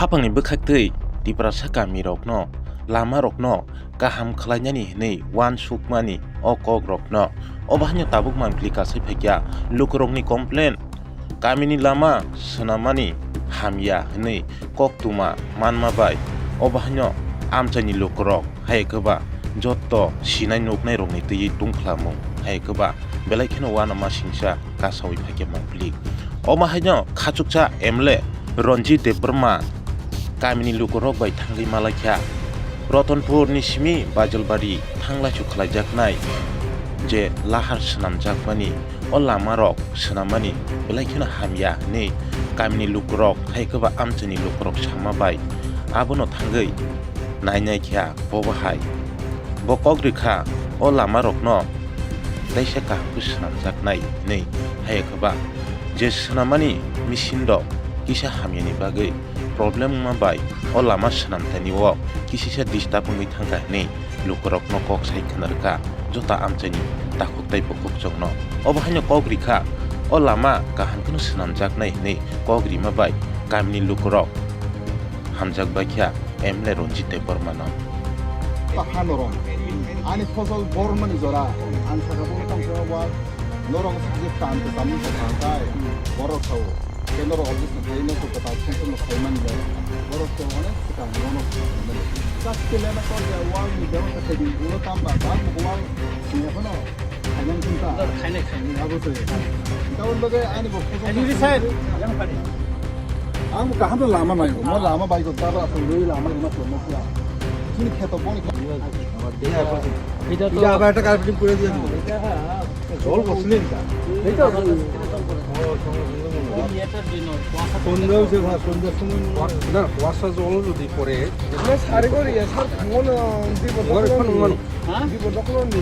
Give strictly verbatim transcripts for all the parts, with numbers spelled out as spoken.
Haphangni bwkhaktwi Tiprasa kamirokno, lamarokno kaham khlainani hwnwi uansukmani o kokrokno. Obo haino tabuk mangpili kasai phaikha lukurokni complain. Kamini lama swnammani hamya hwnwi koktwma manma bai obo haino amchaini lukurok hai khe ba jotto sinai nuknairokni twiwi tungphlamung hai khe ba belai kheno uanama singsa kasaui phaikhe mangpili. Omo haino khachuksa M L A Ranjit Debbarma kamini lukurok bai thangwi malaikha. Ratanpurni simi Bajalbari thanglaisu khlaijaknai je lahar swnamjakmani o lamarok swnammani belai kheno hamya hwnwi kamini lukurok hai khe ba amchaini lukurok sama bai abono thangwi nainai kha bobo hai. Bo kok rikha o lamarokno teisa kaham khe swnamjaknai hwnwi hai khe ba je swnammani machine rok kisa hamyani bagwi problem wngma bai o lama swnamthani o kisisa disturb wngwi thangkha hwnwi lukurokno kok sai khna rwkha jota amchaini takhuk tei bukhuk chwngno. Obo haino kok rikha o lama kaham kheno swnamjaknai hwnwi kok rima bai kamini lukurok hamjak baikha M L A Ranjit Debbarmano. Taha norong. Ani fosol bormani jora. Ang saka bolo tang sa wa. Norong sa je tan te tamu sa tan tai. Borok sao. Ke norok office na khai no ko ta sen no khai man le. Borok sao ne ka no no. Sa ke le na ko ya wa ni de ka te di ulo tam ba ba ko wa. Ni ko no. Khainai khinta. Khainai, khainai. Abo se. Tabon bagwi ani bo phone. Ani resign. Yang kadi. Ang bo kaham lama nai. Mo lama bai ko tara so loi lama lama so mo kya. Chini kheto boni. Ida to. Ida abar ekta carpeting kore diya dibo. Jol bosle ita. Ita. Sundar se bha, sundar sundar. Na, kuasa jol jodi pore. Sari kori ya, sar ngono di bo. Ngor kon ngono. Ha? Di bo dokno ni.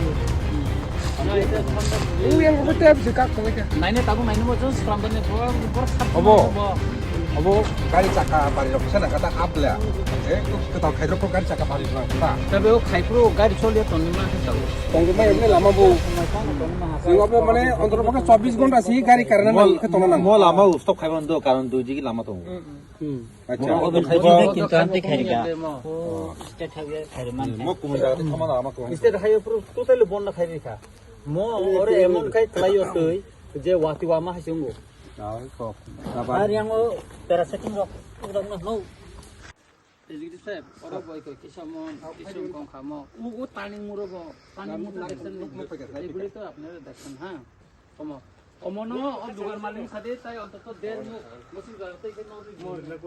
Uy, ang ko tep si kak ko ka. Naine tabu naine mo jong sram bane bo, bo sar. Obo. Obo gari chaka bari rok sana kata apla. Eh, ko kata khai rok gari chaka bari rok ta. Tabe o khai pro gari choli ya tonni ma sa. Tong ma emne lama bo. Sing obo mane ontor pake chobbish ghonta si gari karana nang ke tona nang. Mo lama u stop khai ban do karon dui digi lama tong. Hmm. Acha. Obo khai bo kintu amte khai ga. State highway khai man. Mo kumun jaga te thama na ama ko. State highway puro totally bon na khai ri kha. Mo ore emon khai khlai yo tui je wati wama hai chungo. Ai ko. Ar yang o paracetamol rok rok na no. Executive sir, oro boi ko kisa mon, kisa kong kha mo. U u tani muro bo, tani muro daksan ni. Eguli to apnara daksan ha. Omo, omo no, o dugan malik sade tai ontoto der muk, musi jar tai ke no ri. Mo, mo,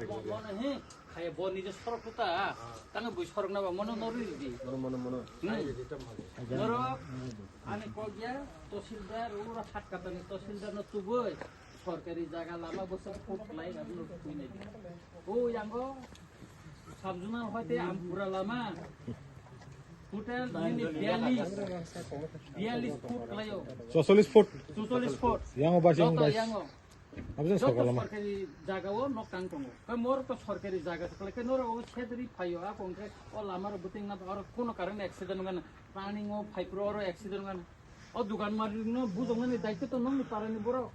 mo, mo na he, khaya bo nije sorok tuta, tanga bui sorok na ba, mono no ri di. Mono, mono, mono. Hmm. Norok, ani kogya, tosildar, ura hat katani tosildar no tuboi, sorkari jaga lama bosok put lai, abno tui nai di. O yango, Sabjuna hoite Ampura lama. Total nini biyallis, biyallis foot khlaio. Chauchallis foot. Chauchallis foot. Yango basi, yango Joto basi. Yango. Abjang joto sorkar lama. Sorkari jagao nok tang tongo. Kai mor to sorkari jaga khlai kai noro o sedri phaio a kongke o lama ro buting na oro kono karon accident ngana. Planning o phai pro oro accident ngana. O dukan malik no bujong nani daityo to nongni parani borok.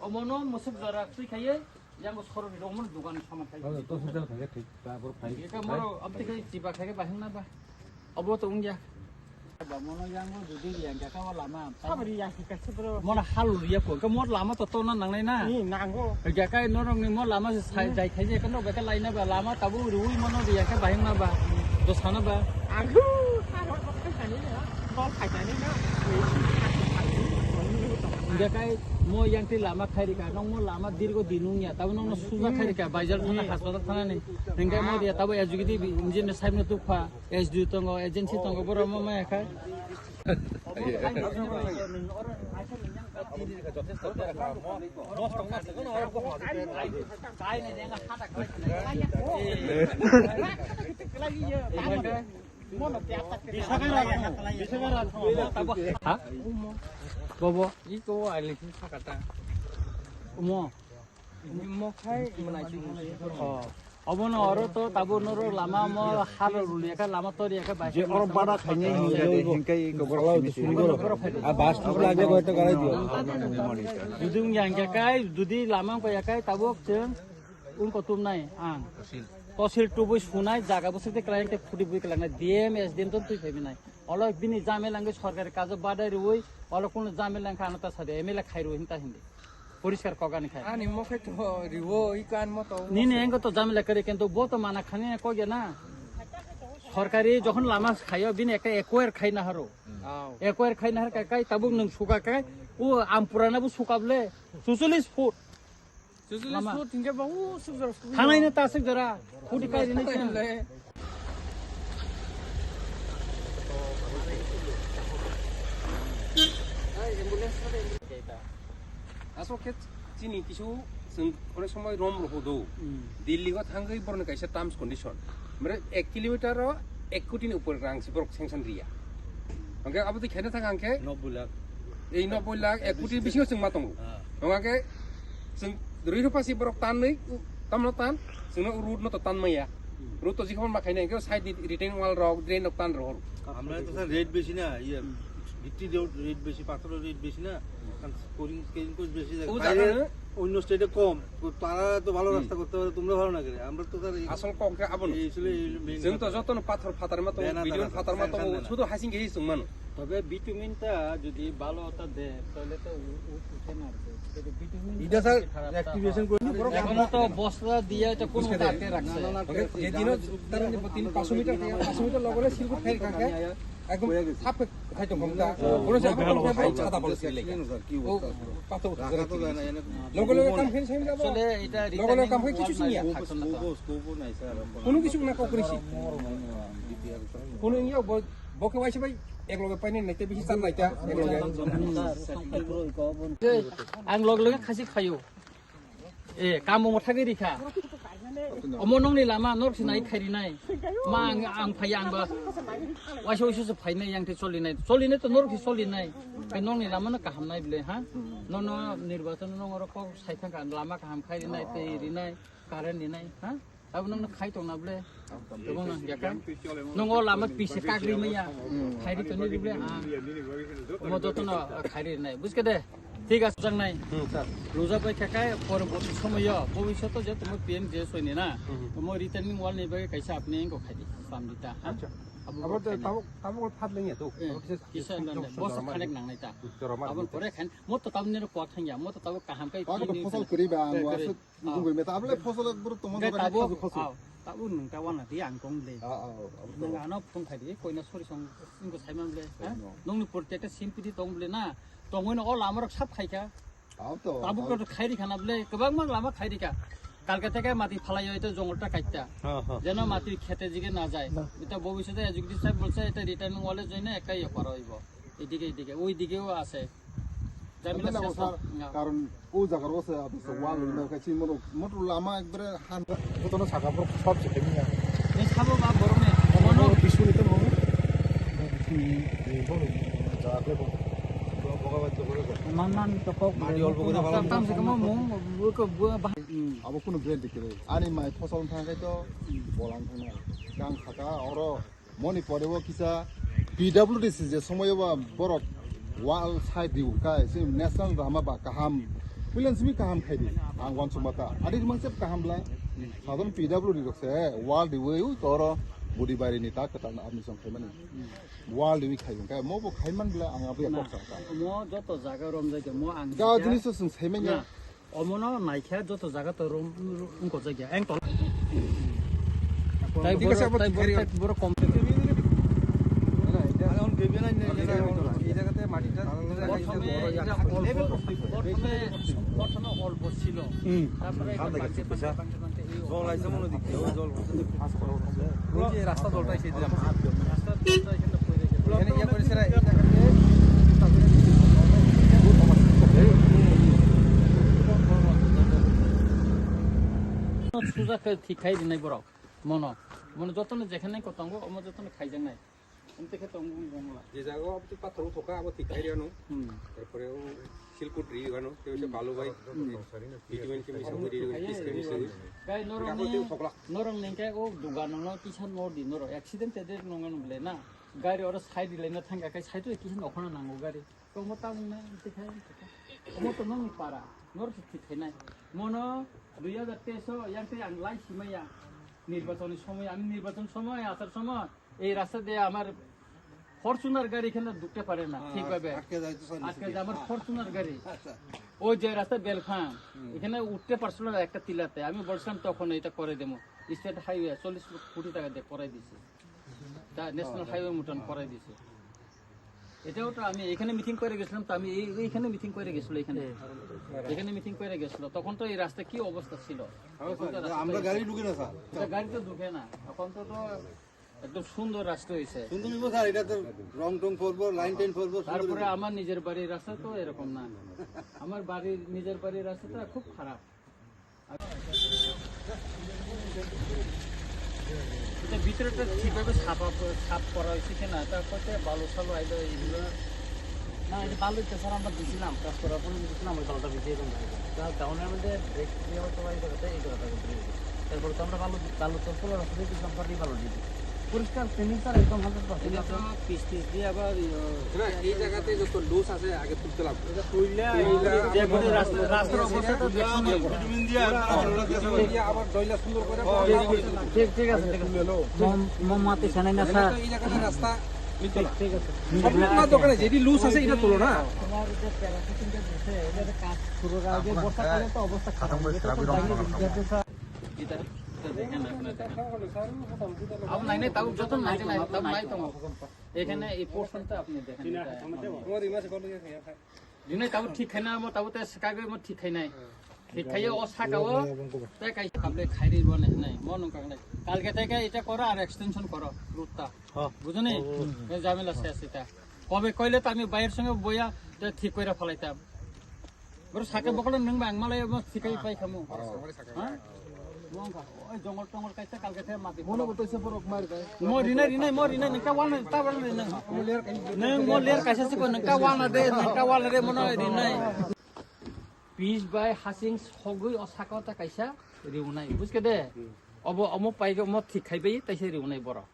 Omono musuk jora twi khaiye, yango soroni rok omono dukan saman khai. Omo to sujak khai thik ta bor khai. Eka moro abti khai chiba khai bahing na ba. Obo to ungya. Ba mono yango judi yang ka ka lama. Sabri ya ka se bro. Mono halu ya ko. Ka mor lama to to na nangnai na. Ni nango. Ya kai norong ni mor lama se sai jai khai je ka no ba ka lai na ba lama tabu rui mono ya ka bahing na ba. Do sana ba. Agu. Bol khai jani na. Hingke kai mo yang ti lama khai rika, nong mo lama dirgo dinung ya, tabo nong no suja khai rika, Baijal thana, hospital thana ni. Hingke mo dia tabo executive engineer sahib no tukpha, S D O tongo, agency tongo, boro mo maya khai. Ha? Bobo. Iko aili sakata. Omo. Mo khai manai. Oh. Obono oro to tabo noro lama mo haro ruliya ka lama toriya ka bai. Je oro bada khaini hingai ko boro khaini. A bas tu lage ko to garai dio. Judung yang kai judi lama ko ya kai tabok cheng. Unko tumnai ang. Tosil. Tosil tubui sunai, jaga bwswk tei kwlai tei khudi bui kwlangnai. D M, S D M to twi phaibi nai. Olo bini jamel langwi sorkari kajo badai rwi, olo kuno jamel langkha ano ta sadi M L A khai rwi hinta hindi. Poriskar kok ani khai. Ani mo khai to riwo, iko ani mo to. Nini engo to jamel kare kento bo to mana khani kok ya na. Sorkari jokhon lama khayo bini ekta acquire khai na haro. Aw. Acquire khai na har kai, kai tabuk nwng suka kai. O am purana bo sukable. Susulis foot. Susulis lama. Foot hingke ba o suk jora suk. Thanai na ta suk jora. Khudi kai rini. Thanai na le. Asol khe chini kisu chwng onek somoi rom rw do. Hmm. Delhi o thangwi boroni kaisa terms condition. Mane ek kilometer o ek koti ni upor rang si borok sanction riya. Hwnkhe abo twi khaina thang hwnkhe nobboi lakh. Ei nobboi lakh, ek koti bisingo chwng ma tongo. Ah. Hwnkhe chwng rwi rw pasi borok tanwi, tamno tan, chwngno road no to tan maya. Hmm. Road to jikha ma khaina hwnkhe side ni retaining wall rok, drain rok tan rw. Amra to sir rate besi na, iye, gitti rate besi, pathor rate besi na. Scoring, scoring cost বেশি থাকে। ও বাইরে জানো না? অন্য স্টেটে কম। তো তারা তো ভালো হুম। রাস্তা করতে পারে, তোমরা ভালো না করে। আমরা তো তার এই, আসল কম কে আবো না। এই ছিল এই মেইন চোং তো কথা। যত না পাথর ফাতার মতো, বেনা বিলিয়ন তারা ফাতার মতো, খান না। শুধু হাসিং গেহি চোং মানো। তবে ভিটামিনটা যদি ভালো হতা দেয়, তাহলে তো উ-, উ-, উঠে না আর কি। কিন্তু ভিটামিন এটা স্যার, খারাপ তা অ্যাক্টিভেশন হয়। করে নি, বড় এখনো তো বস্তা দিয়ে এটা কোনো বুঝতে আটকে রাখছে। না, না, না, ওকে, ঠিক আছে। যেদিনও তারা তিন পাঁচশো মিটার থেকে পাঁচশো মিটার লগলে সিলকুট খাই খায়। একদম সাপ খাইতো কম তা। ও, ওরা যে ভালো, ভালো। সাদা বলে সিলে। কি জানো স্যার, কি ও, অবস্থা? পাথর উঠে রাখা তো যায় না, এনে লগে লগে কাম খাই সাইন যাবো। আসলে এটা লগে লগে কাম খাই কিছু চিনিয়া। স্কোপও, স্কোপও নাই স্যার, এখন। কোনো কিছু না কাউ করেছি। কোনো ইয়ে ব-, বকে পাইছে ভাই, এক লগে পাইনি নাইতে বেশি চার নাইতা, এক লগে। Ang log log khasi khayo. E, kamo mo thagwi rikha. Omo nongni lama norok se nai khairi nai. Ma ang, ang phai ang ba. Waisa waisa se phai nai yang te choli nai. Choli nai to norok se choli nai. Kai nongni lama no kaham nai ble ha. Nono nirbachon nong oro kok sai thang ka lama kaham khairi nai, tei ri nai, current ni nai ha. Abo nongno khai tong na ble. Tobong nang ya kai. Nongo lama pise kagri maya. Khairi to ni ble ha. Omo joto no khairi nai. Buske de. Thik ase, changnai. Hmm, sir. Lujak bai khe kai poroborti somoyo, bobisyoto je tongmo P M G S Y ni na, hmm, tongmo retaining wall ni bagwi kaisa apni wngkha khaidi, samdi ta, ha? Acha. Abo abo to khaina. Tabuk, tabuk phat lengya to. Eh, abo kisa kisa sub-, landa. Sub-, bosa jorma khanek di. Nangnai ta. Jorma di. Aboni pore khain, mo to tabuk nini kuak thangya, mo to tabuk kaham kai. Abo to phini phosol nini kwrwi ba, ang kwrwi. Wasuk Ah. Bumui meta abole phosol ek buru tongma hingke joga tabuk, phosol, phosol. Ah, tabuk nwng ta wana di ang tong le. Ah, ah, ah, ah. Nwng ano phone khai di, koina sori song, wngkha sai man le, ha? No. Nongni purti ekta simpiti tong le na, tongoi no o lama rok sab khai kha. Ah, to, tabuk ah. Rok khai ri khana ble, kwbangma lama khai ri kha. Kalkata ke mati phalai oi to jongol ta kaita. Ha, ha. Jeno mati khete jige na jai. Na. Eta bobisyote executive sahib bolse eta returning wale joine ekka iye kora oibo. Edike, edike, oidigeও আছে। জামিলা না, শেষ স্যার, না। কারণ ও জায়গার ওসে আপনি সব ওয়াল হইলে ওকে চিন মোটর, মোটর লামা একবারে হান। কত না ছাকা পুরো সব চেপে নিয়ে। এই খাবো বা গরমে। মনো বিশ মিনিট তো মনো। এই বলো, যা আপনি বলো। মান মান তো কক। মাটি অল্প করে ভালো। কাম সে কাম মো, মো, মো, মো, হুম। Abo kuno guarantee kwrwi. Ani mai phosol thangkhe to bolang thangna. Gang saka oro Moni pore o kisa P W D se je somoyo ba borok wall side di ukai, se national rama ba kaham. Puilan simi kaham khai di. Ang wansuk mata. Adi mang sep kaham bla. Sadon P W D rok se wall di wei ui toro Budibari ni ta kata na admission khai mani. Wall di wei khai kai mo bo khai man bla ang abo ya kok sa ka. Mo joto jaga rom jai mo ang. Ga jinis sung sai manya. Omono naikhe joto jaga to rom, rom, wngkojak ya. Eng tol-, tai borok, tai borok, tai borok kom. এই জায়গাতে মাটিটা প্রথমে অল্প ছিল। হুম। তারপরে এটা ভাঙতে, ভাঙতে, ভাঙতে, ভাঙতে এই জল আইছে মনে দেখতে, ওই জল ওই যে রাস্তা জলটা এসে দিলাম। রাস্তা জলটা এখানে পড়ে গেছে। এখানে ইয়ে করেছে না, এই জায়গাতে সুজা খে-, ঠিক খাই দিনাই বড়। মনো, মনো যতনে যেখানে কত অঙ্গ, অমর যতনে খাই যাং নাই। আমি তো খেতে অঙ্গ, অঙ্গ, অঙ্গ। যে জায়গা আপনি পাথর উঠোকা, আবার ঠিক খাই দিয়ানো। হুম। তারপরে ও শিলকুট রি গানো, কেউ হচ্ছে বালু ভাই। হুম। ভিটামিন কেমিস্ট্রি, হুম। রি, রি, হুম। Chemistry. Gai norok ni, norok ni khe o dugan no kisa nor di norok accident te de nonga no ble na. Gari oro side di lai na thang kha, side to kisa nokhona nango gari. Tongmo tamo na, tei khai, tei khai. Omo to nongni para, norok se thik khainai. Mono, দুই হাজার তেইশ, ইয়াতে আং লাইসি মাইয়া। নির্বাচনী সময়, আমি নির্বাচন সময়, আসার সময় এই রাস্তা দিয়ে আমার ফরচুনার গাড়ি এখানে ঢুকতে পারে না। হ্যাঁ, ঠিকভাবে। আটকে যাইতো স্যার, আটকে নিচে যায় আমার দিয়ে। ফরচুনার গাড়ি। আচ্ছা। ওই যে রাস্তা বেলফাম, হুম। এখানে উঠতে পারছিল না একটা টিলাতে। আমি বলছিলাম তখন এটা করে দেবো। স্টেট হাইওয়ে চল্লিশ কোটি টাকা দিয়ে করাই দিছে। তা ন্যাশনাল হাইওয়ে মোটামুটি করাই দিছে। এটাও তো আমি এখানে মিটিং করে গেছিলাম, তো আমি এই, এইখানে মিটিং করে গেছিল এখানে। এখানে মিটিং করে গেছিল। তখন তো এই রাস্তা কি অবস্থা ছিল? হ্যাঁ, এখন তো স্যার, রাস্তা আমরা তো গাড়ি ঢুকে না, স্যার। এটা গাড়ি তো ঢুকে না। এখন তো, তো একদম সুন্দর রাস্তা হয়েছে। সুন্দর হইব, স্যার, এটা তো রং টং করবো, লাইন টাইন করবো, সুন্দর তারপরে হইব। আমার নিজের বাড়ির রাস্তা তো এরকম না। আমার বাড়ির, নিজের বাড়ির রাস্তাটা খুব খারাপ। এটা ভিতরেটা ঠিকভাবে সাফ আপ-, সাফ করা হয়েছে কিনা, তারপরে বালু সালু আইলো এইগুলো। না, এটা বালু তো স্যার আমরা দিছিলাম, কাজ করার পরে দিছিলাম, ওই বালুটা ভিজিয়ে দিলাম। তা ডাউনের মধ্যে ব্রেক দিয়ে হয়তো বা এই জায়গাটা, এই জায়গাটা ভিজিয়ে দিলাম। তারপরে তো আমরা বালু, বালু তো খোলা রাখতে দিয়েছিলাম, পরে বালু দিয়ে দিই। পরিষ্কার ক্লিন স্যার, একদম হান্ড্রেড পার্সেন্ট। এটা তো পিস পিস দিয়ে আবার, ইয়ে, না, এই জায়গাতে যত লুজ আছে আগে তুলতে লাগবে। এটা তুললে তুললে যে আবার কোনো রাস্তা, রাস্তার অবস্থা তো দেখুন। ভিটামিন দিয়ে আবার ঠিক, ঠিক আছে, ঠিক আছে। মোম-, মোমবাতি সেনাই না, স্যার। এই জায়গাতে রাস্তা মিলতো না। ঠিক, ঠিক আছে। সব লোক না দোকানে যেটি লুজ আছে, এটা তুলো না। তোমার যে প্যারাসিটিংটা দিছে, এটা তো কাজ শুরুর আগে বর্ষাকালে তো অবস্থা খারাপ। এটা, এটা দেখেন, আপনারা দেখেন। আবার নাই, নাই, তাও যত নাই, নাই, তাও নাই তো। এখানে এই পোর্শনটা আপনি দেখেন, এটা আমার রিমাসে কত দিন আছে? দিনে তাও ঠিক খাই না, আমার তাও তো সেকাগে আমার ঠিক খাই নাই। ঠিক খাইয়ে ও সাকাও, তাই কাই খাবলে খাই রে বনে নাই, মন কাং নাই। কালকে থেকে এটা করো আর এক্সটেনশন করো রুটটা। হ্যাঁ। বুঝো নি? এই ঝামেলা শেষ এটা। কবে কইলে তো আমি ভাইয়ের সঙ্গে বইয়া এটা ঠিক করে ফেলাইতাম। বড় সাকে বকলে নং বাং মালাই আমার ঠিক খাই পাই খামু। হ্যাঁ? Mongkha, oi jongol tongol kaisa kalke the mati. Mono bo toisa borok mari bai. Mo rinai, rinai, mo rinai, nangka wana, ta wana rinai. Nang mo ler kaisa siko, nangka wana de, nangka wana de, mono rinai. Pis bai hasing sogwi o saka ta kaisa riunai. Buske de? Obo, omo pai, omo thik khai bai, taisa riunai borok.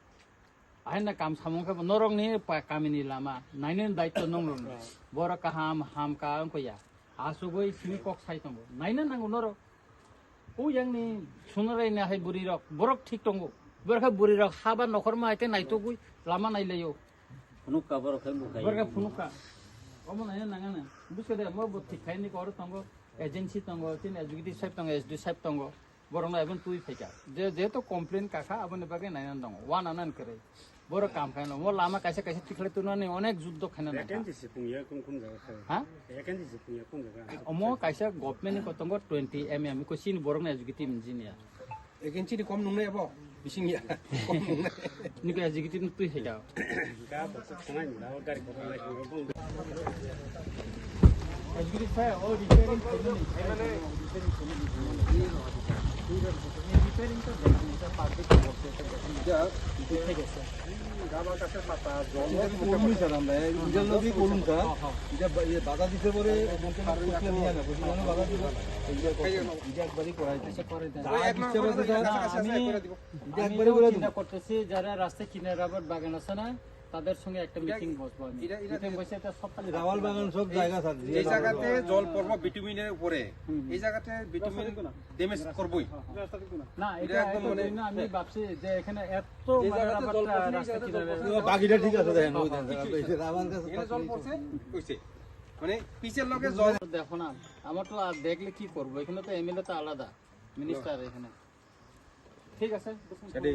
Ahaino kam samung khe bo norokni pa-, kamini lama nainani daityo nongrokni. Borok kaham, ham ka wngkha ya. Asugwi simi kok sai tongo. Naina nango norok. O yangni sunarai na hai bwrwi rok. Borok thik tongo. Borok hai bwrwi rok haba nokhorma hai khe naitugwi lama nailaio. Phunukka borok hai mukhai. Borok hai phunukka. Omo naina nangana. Buskade mo bo thik khaini kor tongo. Agency tongo, tin executive sahib tongo, S D sahib tongo. Borokno even twi phaikha. Je, jehetu complain kakha, aboni bagwi nainani tongo. Wana nani kwrwi. Borok kam khaino. Mo lama kaisa kaisa tikhlai tunani onek juddo khaina nangkha. Vacancy se phungya kum kum jaga kha. Ha? Vacancy se phungya kum jaga. Omo kaisa government ni kotongo twenty M M ko sini borokno executive engineer. Vacancy ni kom nungnai abo? Bising ya. Kom nungnai. Niko executive ni twi phaikha. আমি চিন্তা করতেছি, যারা রাস্তা কিনারে রাবার বাগান আছে না, তাদের সঙ্গে একটা মিটিং বসবো আমি। মিটিং বসে একটা সব রাবার বাগান সব জায়গা, স্যার, যে জায়গাতে জল পড়বো বিটুমিনের উপরে, এই জায়গাতে বিটুমিন ড্যামেজ করবোই। না, এটা একদম, মানে, আমি ভাবছি যে এখানে এত, মানে, রাবার রাস্তা কিনারে বাকিটা ঠিক আছে, দেখেন, ওই দেখেন, এই যে রাবার গাছ এখানে জল পড়ছে, কইছে, মানে, পিচের লগে জল। দেখো না, আমার তো আর দেখলে কি করবো, এখানে তো এমএলএ তো আলাদা, মিনিস্টার এখানে। ঠিক আছে। Ready?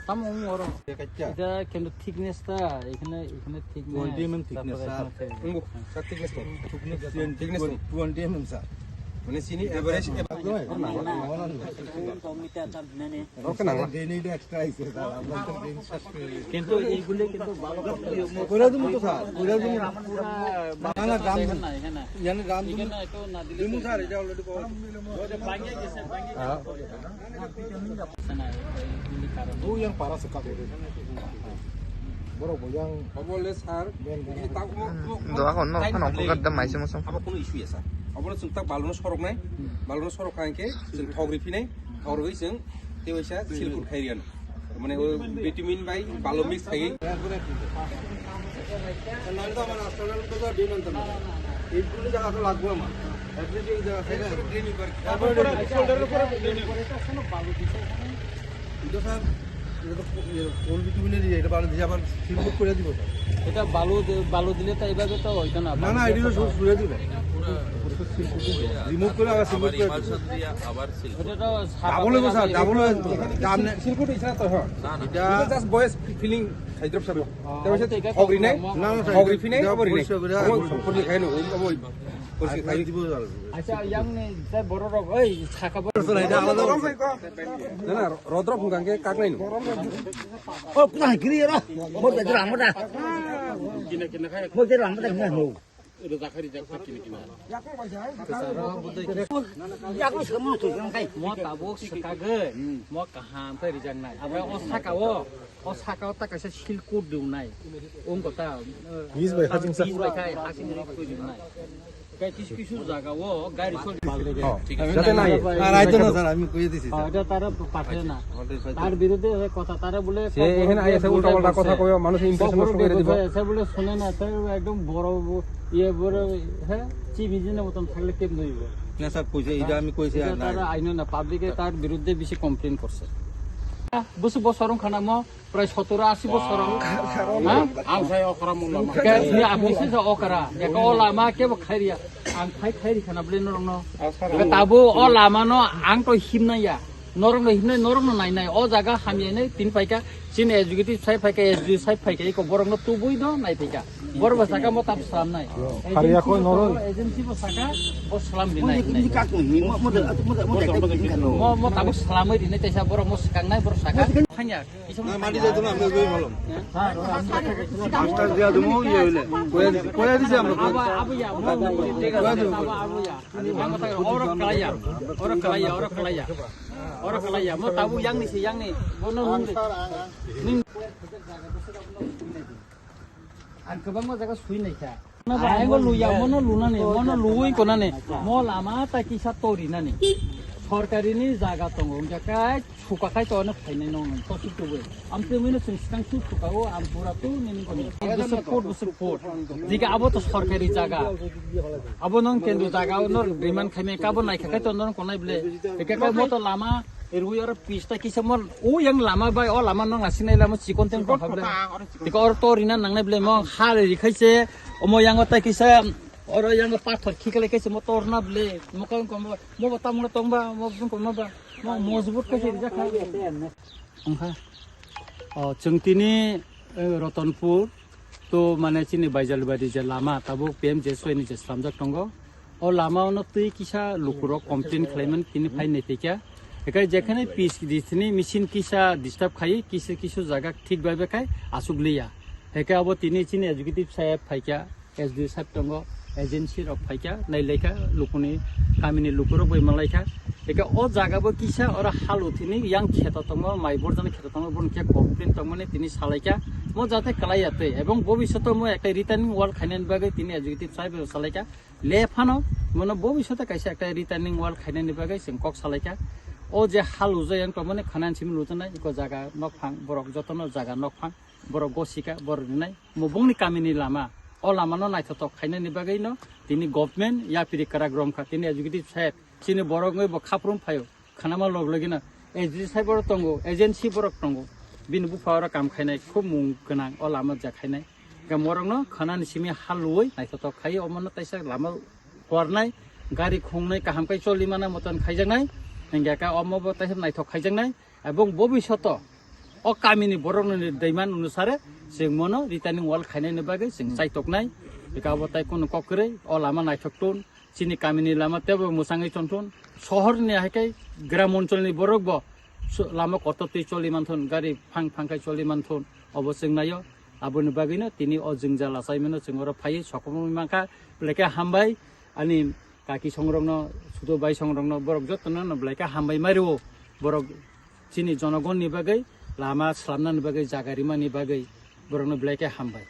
Tamo mo oro. এটা কিন্তু থিকনেসটা এখানে, এখানে thickness, twenty M M thickness, তারপরে স্যার। এখানে twenty, স্যার, থিকনেস তো। Thickness twenty, twenty M M, sir. মানে চিনি average ওকে না। Drainage extra আছে, স্যার। আমরা তো ড্রেন শেষ করে দিয়েছি। কিন্তু এইগুলো কিন্তু ভালো করতে হবে। করে দিবো তো, স্যার, করে দিবো। না, না, ড্রাম দিন। না, এখানে। এখানে ড্রাম দিন। এখানে একটু না দিলে দিমু, স্যার, এটা already করা। ওই যে ভাঙিয়ে গেছে, ভাঙিয়ে গেছে। হ্যাঁ। না, এটা এইগুলি কারণ। ওই আর পারা সে কাপড়। বড় বয়াং। Obole, স্যার, এই যে তাও কোনো, কোনো Doa kono, time kono, নেই। Kono kada mai se mosong. Abo kono issue ya, sir. Obole chwng tak balno sorok nai, balno sorok hai khe chwng thok ri phinai, thok ri chwng tei waisa silkur khai riyan. Mane o vitamin bai balo mix khai. নাহলে তো আমার রাস্তাঘাট তো সব ড্রেন আনতে হবে। এই পুরো জায়গা তো লাগবে আমার। At least এই জায়গা থেকে তারপরে ড্রেন করে। তারপরে ড্রেন করে। কিন্তু স্যার, এটা তো কো-, ইয়ে, কোন কিছু মিলে দিয়ে, এটা বালু দিয়ে আবার সিলকুট করে দিব স্যার। এটা বালু দে-, বালু দিলে তো এইভাবে তো হইতো না। না, না, এটা তো সব ছুড়ে দিব। রিমুভ করে আবার সিলকুট করে দিব। আবার সিলকুট। ওটা তো সাদা ডাবল হইব স্যার, ডাবল হইব। সিলকুট হইছে না তো, হ্যাঁ। না, না। এটা এটা just বয়েস ফিলিং হাইড্রোপ সাহেব। ও, এটা হচ্ছে ঠিক আছে। হগরি নাই? না, না, স্যার, হগরি এটা ফিনাই, এটা হগরি নাই। পরিষ্কার করে হগরি আগে সম্পূর্ণ খাই না, ওই, ওই, পরিষ্কার খাই। দিব স্যার। আচ্ছা, ইয়াং নে, স্যার, বড় রক, ওই, ছাকা বড়। স্যার, এটা আলাদা রকম। না, না, রদ্র ফুঙ্গাঙ্গে কাকলাই নো। ও, কোথায় গিরি এরা? মোর বেজরা আমরা। মোর বেজরা আমরা না হো। Yaku semua tu yang kai. Mo tabuk swkagwi, mo kaham khe rijaknai. Omo o saka o, o saka o ta kaisa silkut riwnai. Wngkha ta, eh, Bis bai hasing sa. Bis bai khai hasing ri koi riwnai. Kai kisu kisu jaga o gari sol. Oh, jate nai. Ar aito na sir, ami koi disi sir. Oh, eta tara pathai na. Tar biruddhe kotha tara bole. Se ekhane aise ulta palta kotha koyo, manush impression nosto kore dibo. Se bole shune na, ta ekdom boro, iye boro, he, chief engineer moton thakle kemne hoibo? Na sir, koise, ita ami koise ar nai. Tara aino na, public e tar biruddhe bisi complain korse. Busu bosor wngkha na mo, prai sotoro asi bosor. Ha? Ang sai okra mo lama. Ke ni abisi sa okra. Ya ko lama kebo khairiya. Ang khai khairi khana bole norokno. Ke tabo o lama no ang to himna ya. Norokno himnai, norokno nainai. O jaga hamya hinwi tin phaikha, chini executive sai phaikha, S D O sai phaikha, eko borokno tubui no nai phaikha. Borok bo saka mo tab slamnai. Agency bo saka, bo slam rinai hinwi. Mo, mo tabuk slamwi rinai, teisa borok mo swkangnai, borok saka. Thangya, kisa mo thangya. Master dia tu mo ye le. Koya di, koya di jam lo. Abo, abo ya, mo, abo, abo ya. Oro kalaya, oro kalaya, oro kalaya. Oro kalaya, mo tabuk yang ni se, yang ni. Bono nung de. Ning. Ang kwbangma jaga sui nai kha. Mo no ba, ang bo luya, mo no lunani, mo no luwi konani. Mo lama ta kisa tori nani. Sorkari ni jaga tongo, wngkha kai suka khai to ano phainai nong nong, to suk tubui. Am twi mino sing sikang suk suka o, am pura tu nini kono. Bwswk foot, bwswk foot. Jika abo to sorkari jaga. Abo nong kendu jaga o nor demand khaimai kabo nai kha kai to nor konai ble. Eka kai mo to lama, erwi oro pista kisa mon, o yang lama bai, o lama nong asinai lama chikon teng ko hable. Eka oro to rina nangnai ble mo, ha le ri khai se, omo yang o tai kisa, oro yang o pathor khikale kai se mo to rna ble, mo kang ko mo, mo ba tamung tong ba, mo bung ko mo ba. Mo mojbut khe se rijak kha. Wngkha. O, chwng tini, eh, Ratanpur to mane chini Baijalbari je lama tabuk P M J S Y ni je slamjak tongo. O lama ono twi kisa lukurok complain khlaimani tini phai naiphaikha. Ekai jekhane P C D ni machine kisa disturb khai, kisa kisa jaga thik bai bai khai asuk liya. Heke abo tini chini executive saheb phaikha. S D O side tongo, agency rok phaikha, nailaikha, lukuni, kamini lukurok bai malaikha. Eke o jaga bo kisa oro halu thini yang kheto tongo, mai borjani kheto tongo, boni khe complain tongmani tini salaikha, mo jate kalaiya tei, ebong bobishoto mo ekta retaining wall khainani bagwi tini executive saheb bai salaikha. Le phano, mono bobishoto kaisa ekta retaining wall khainani bagwi chwng kok salaikha. O je halu je yang tongmani khanan simi lutonai, eko jaga nokphang, borok jotono jaga nokphang, borok gosika, borok rinai. Mubungni kamini lama, o lamano naithothok khainani bagwino tini government yapiri kwrak romkha, tini executive saheb, chini borok wngwi bo khaprum phaio, khanama log logino S D C saheb borok tongo, agency borok tongo, bini bupha oro kam khainai, khub mung gwnang o lama ja khainai. Hwnkhe morokno khanani simi hal luwi naithothok khai omono taisa lama huarnai, gari khungnai kaham khe choli mana moton khaijaknai, hwnkhe khe omo bo taisa naithok khaijaknai. Ebong bobishoto o kamini borokni demand onusare chwng mono retaining wall khainani bagwi chwng chaitoknai. Eka abo tai kunu kok kwrwi o lama naithok tun, chini kamini lama teibo mwchangwi tongthun. Sohorni hai khe gram oncholni borok bo su-, lama kotor twi choli manthun, gari phang phang khai choli manthun, obo chwng naio. Aboni bagwino tini o jwngjal achaimano chwng oro phaiwi sokomorwi mankha. Belai khe hambai ani kaki songrokno, sudo bai songrokno, borok jotono no belai khe hambai mario. Borok chini jonogonni bagwi lama slamnani bagwi jaga rimani bagwi borokno belai khe hambai.